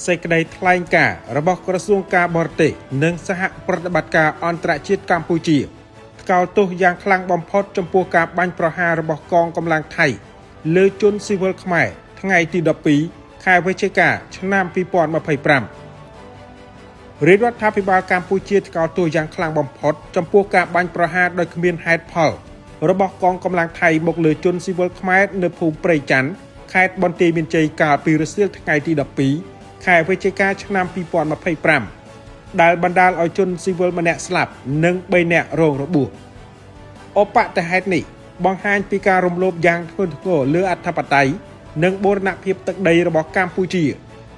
សេចក្តីថ្លែងការណ៍របស់ក្រសួងការបរទេសនិងសហប្រតិបត្តិការអន្តរជាតិកម្ពុជាថ្កោលទោសយ៉ាងខ្លាំងបំផុតចំពោះការបាញ់ប្រហាររបស់កងកម្លាំងថៃលើជនស៊ីវិលខ្មែរថ្ងៃទី12ខែវិច្ឆិកាឆ្នាំ2025រាជរដ្ឋាភិបាលកម្ពុជាថ្កោលទោសយ៉ាងខ្លាំងបំផុតចំពោះការបាញ់ប្រហារដោយគ្មានហេតុផលរបស់កងកម្លាំងថៃមកលើជនស៊ីវិលខ្មែរនៅភូមិព្រៃច័ន្ទខេត្តបន្ទាយមានជ័យកាលពីរសៀលថ្ងៃទី12ខែវិច្ឆិកាឆ្នាំ2025ដែលបណ្ដាលឲ្យជនស៊ីវិលម្នាក់ស្លាប់និង3នាក់រងរបួសឧបទ្ទហេតុនេះបង្ហាញពីការរំលោភយ៉ាងធ្ងន់ធ្ងរលើអធិបតេយ្យនិងបូរណភាពទឹកដីរបស់កម្ពុជា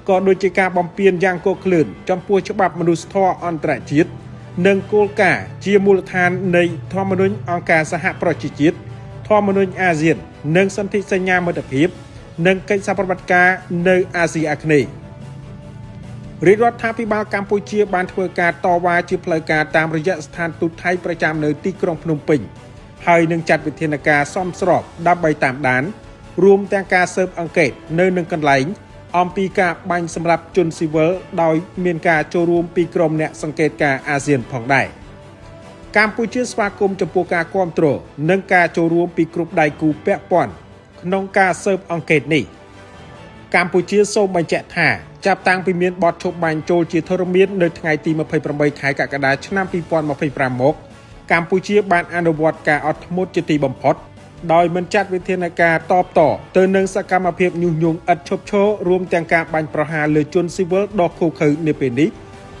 ក៏ដូចជាការបំពានយ៉ាងគឃ្លើនចំពោះច្បាប់មនុស្សធម៌អន្តរជាតិនិងគោលការណ៍ជាមូលដ្ឋាននៃធម្មនុញ្ញអង្គការសហប្រជាជាតិធម្មនុញ្ញអាស៊ាន និងសន្ធិសញ្ញាមិត្តភាព និងកិច្ចសហប្រតិបត្តិការនៅអាស៊ីអាគ្នេយ៍រាជរដ្ឋាភិបាលកម្ពុជាបានធ្វើការតវ៉ាជាផ្លូវការតាមរយៈស្ថានទូតថៃប្រចាំនៅទីក្រុងភ្នំពេញហើយនឹងចាត់វិធានការសមស្របដើម្បីតាមដាន រួមទាំងការស៊ើបអង្កេតនៅនឹងកន្លែងអំពីការបាញ់សម្លាប់ជនស៊ីវិលដោយមានការចូលរួមពីក្រុមអ្នកសង្កេតការណ៍អាស៊ានផងដែរកម្ពុជាស្វាគមន៍ចំពោះការគាំទ្រនិងការចូលរួមពីគ្រប់ដៃគូពាក់ព័ន្ធក្នុងការស៊ើបអង្កេតនេះកម្ពុជាសូមបញ្ជាក់ថាចាប់តាំងពីមានបទឈប់បាញ់ចូលជាធរមាននៅថ្ងៃទី28ខែកក្កដាឆ្នាំ2025មកកម្ពុជាបានអនុវត្តការអត់ធ្មត់ជាទីបំផុតដោយមិនចាត់វិធានការតបតទៅនឹងសកម្មភាពញុះញង់ឥតឈប់ឈររួមទាំងការបាញ់ប្រហារលើជនស៊ីវិលដ៏ឃោរឃៅនាពេលនេះ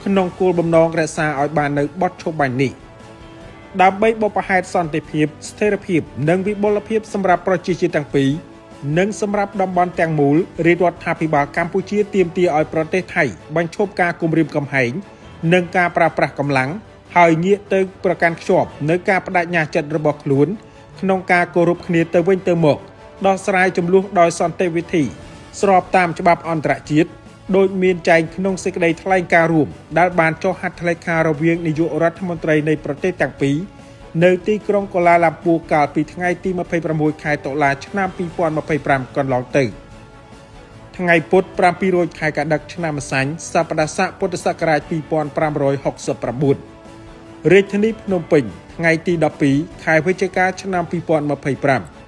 ក្នុងគោលបំណងរក្សាឲ្យបាននូវបទឈប់បាញ់នេះដើម្បីបុព្វហេតុសន្តិភាពស្ថិរភាពនិងវិបុលភាពសម្រាប់ប្រជាជាតិទាំងពីរនិងសម្រាប់តំបន់ទាំងមូលរាជរដ្ឋាភិបាលកម្ពុជាទាមទារឲ្យប្រទេសថៃបញ្ឈប់ការគំរាមកំហែងនិងការប្រើប្រាស់កម្លាំងហើយងាកទៅប្រកាន់ខ្ជាប់នៅការបដិញ្ញាចិត្តរបស់ខ្លួនក្នុងការគោរពគ្នាទៅវិញទៅមកដោះស្រាយជម្លោះដោយសន្តិវិធីស្របតាមច្បាប់អន្តរជាតិដោយមានចែងក្នុងសេចក្តីថ្លែងការណ៍រួមដែលបានចុះហត្ថលេខារវាងនាយករដ្ឋមន្ត្រីនៃប្រទេសទាំងពីរនៅទីក្រុងកូឡាឡាំពួរកាលពីថ្ងៃទី26ខែតុលាឆ្នាំ2025កន្លងទៅថ្ងៃពុធ7រោចខែកដិកឆ្នាំម្សាញ់សប្តាហ៍ស័កពុទ្ធសករាជ2569រាជធានីភ្នំពេញថ្ងៃទី12ខែវិច្ឆិកាឆ្នាំ2025។